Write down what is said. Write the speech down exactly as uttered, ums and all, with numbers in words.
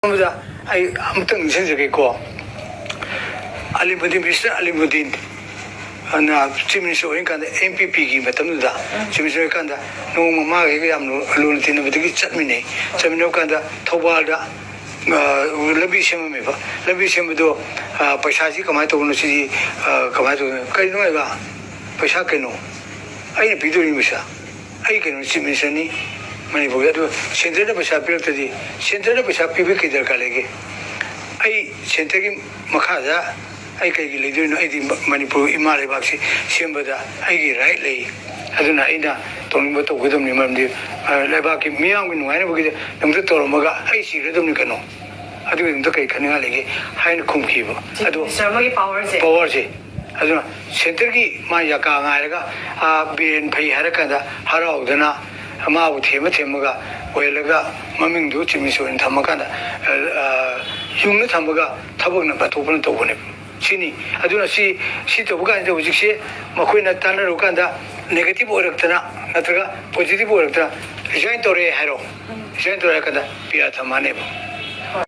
ꯑꯍꯥꯟꯕꯗ ꯑꯩ ꯑꯃꯨꯛꯇꯪ ꯅꯤꯡꯁꯤꯡꯖꯒꯦꯀꯣ꯫ ꯑꯂꯤꯃꯨꯗꯤꯟ, ꯃꯤꯁꯇꯔ ꯑꯂꯤꯃꯨꯗꯤꯟ, ꯑꯅ ꯆꯤꯐ ꯃꯤꯅꯤꯁꯇꯔ ꯑꯣꯏꯔꯤꯀꯥꯟꯗ, ꯑꯦꯝ ꯄꯤ ꯄꯤꯒꯤ ꯃꯇꯝꯗꯨꯗ ꯆꯤꯐ ꯃꯤꯅꯤꯁꯇꯔ ꯑꯣꯏꯔꯤꯀꯥꯟꯗ ꯅꯣꯡꯃ ꯃꯥꯒ ꯑꯩꯒ ꯌꯥꯝ ꯂꯨ-, ꯂꯨꯅ ꯇꯤꯟꯅꯕꯗꯒꯤ ꯆꯠꯃꯤꯟꯅꯩ꯫ ꯆꯠꯃꯤꯟꯅꯕ ꯀꯥꯟꯗ ꯊꯧꯕꯥꯜꯗ, ꯑ, ꯂꯝꯕꯤ ꯁꯦꯝꯃꯝꯃꯦꯕ꯫ ꯂꯝꯕꯤ ꯁꯦꯝꯕꯗꯣ, ꯑ, ꯄꯩꯁꯥꯁꯤ ꯀꯃꯥꯏꯅ ꯇꯧꯕꯅꯣ ꯁꯤꯗꯤ, ꯑ, ꯀꯃꯥꯏꯅ ꯇꯧꯗꯣꯏꯅꯣ? ꯀꯩꯅꯣ ꯍꯥꯏꯕ? ꯄꯩꯁꯥ ꯀꯩꯅꯣ? ꯑꯩꯅ ꯄꯤꯗꯣꯔꯤꯕ ꯄꯩꯁꯥ? ꯑꯩ ꯀꯩꯅꯣ ꯆꯤꯐ ꯃꯤꯅꯤꯁꯇꯔꯅꯤ ꯃꯅꯤꯄꯨꯔꯒꯤ꯫ ꯑꯗꯨ ꯁꯦꯟꯇꯔꯗ ꯄꯩꯁꯥ ꯄꯤꯔꯛꯇ꯭ꯔꯗꯤ, ꯁꯦꯟꯇꯔꯗ ꯄꯩꯁꯥ ꯄꯤꯕꯒꯤ ꯀꯩ ꯗꯔꯀꯥꯔ ꯂꯩꯒꯦ? ꯑꯩ ꯁꯦꯟꯇꯔꯒꯤ ꯃꯈꯥꯗ ꯑꯩ ꯀꯩꯒꯤ ꯂꯩꯗꯣꯏꯅꯣ? ꯑꯩꯗꯤ ꯃ-, ꯃꯅꯤꯄꯨꯔ ꯏꯃꯥ ꯂꯩꯕꯥꯛꯁꯤ ꯁꯦꯝꯕꯗ ꯑꯩꯒꯤ ꯔꯥꯏꯠ ꯂꯩ꯫ ꯑꯗꯨꯅ ꯑꯩꯅ ꯇꯧꯅꯤꯡꯕ ꯇꯧꯒꯗꯕꯅꯤ, ꯃꯔꯝꯗꯤ, ꯑ, ꯂꯩꯕꯥꯛꯀꯤ ꯃꯤꯌꯥꯝꯒꯤ ꯅꯨꯡꯉꯥꯏꯅꯕꯒꯤꯗꯃꯛꯇ ꯇꯧꯔꯝꯃꯒ ꯑꯩ ꯁꯤꯒꯗꯕꯅꯤ ꯀꯩꯅꯣ? ꯑꯗꯨꯒꯤꯗꯃꯛꯇ ꯀꯩ ꯈꯟꯅꯤꯡꯉꯥꯏ ꯂꯩꯒꯦ ꯍꯥꯏꯅ ꯈꯨꯝꯈꯤꯕ꯫ ꯑꯗꯣ ꯃꯤꯅꯤꯁꯇꯔ ꯑꯃꯒꯤ ꯄꯥꯋꯔꯁꯦ꯫ ꯄꯥꯋꯔꯁꯦ꯫ ꯑꯗꯨꯅ ꯁꯦꯟꯇꯔꯒꯤ ꯃꯥ ꯌꯥꯀꯥ ꯉꯥꯏꯔꯒ, ꯑꯥ, ꯕꯤꯔꯦꯟ ꯐꯩ ꯍꯥꯏꯔꯀꯥꯟꯗ ꯍꯔꯥꯎꯗꯅ ꯃꯥꯕꯨ ꯊꯦꯝꯃ ꯊꯦꯝꯃꯒ ꯑꯣꯏꯍꯜꯂꯒ ꯃꯃꯤꯡꯗꯨ ꯆꯤꯐ ꯃꯤꯅꯤꯁꯇꯔ ꯑꯣꯏꯅ ꯊꯝꯃꯀꯥꯟꯗ, ꯑ, ꯑ, ꯌꯨꯡꯅ ꯊꯝꯃꯒ ꯊꯕꯛꯅ ꯄꯥꯊꯣꯛꯄꯅ ꯇꯧꯕꯅꯦꯕ꯫ ꯁꯤꯅꯤ꯫ ꯑꯗꯨꯅ ꯁꯤ, ꯁꯤ ꯇꯧꯕ ꯀꯥꯟꯁꯤꯗ ꯍꯧꯖꯤꯛꯁꯦ ꯃꯈꯣꯏꯅ ꯇꯥꯟꯅꯔꯨꯀꯥꯟꯗ ꯅꯦꯒꯦꯇꯤꯚ ꯑꯣꯏꯔꯛꯇꯅ ꯅꯠꯇ꯭ꯔꯒ ꯄꯣꯖꯤꯇꯤꯚ ꯑꯣꯏꯔꯛꯇꯅ ꯔꯤꯖꯥꯏꯟ ꯇꯧꯔꯦ ꯍꯥꯏꯔꯣ꯫ ꯔꯤꯖꯥꯏꯟ ꯇꯧꯔꯦ ꯍꯥꯏꯔ ꯀꯥꯟꯗ ꯄꯤ ꯑꯥꯔ ꯊꯝꯃꯅꯦꯕ꯫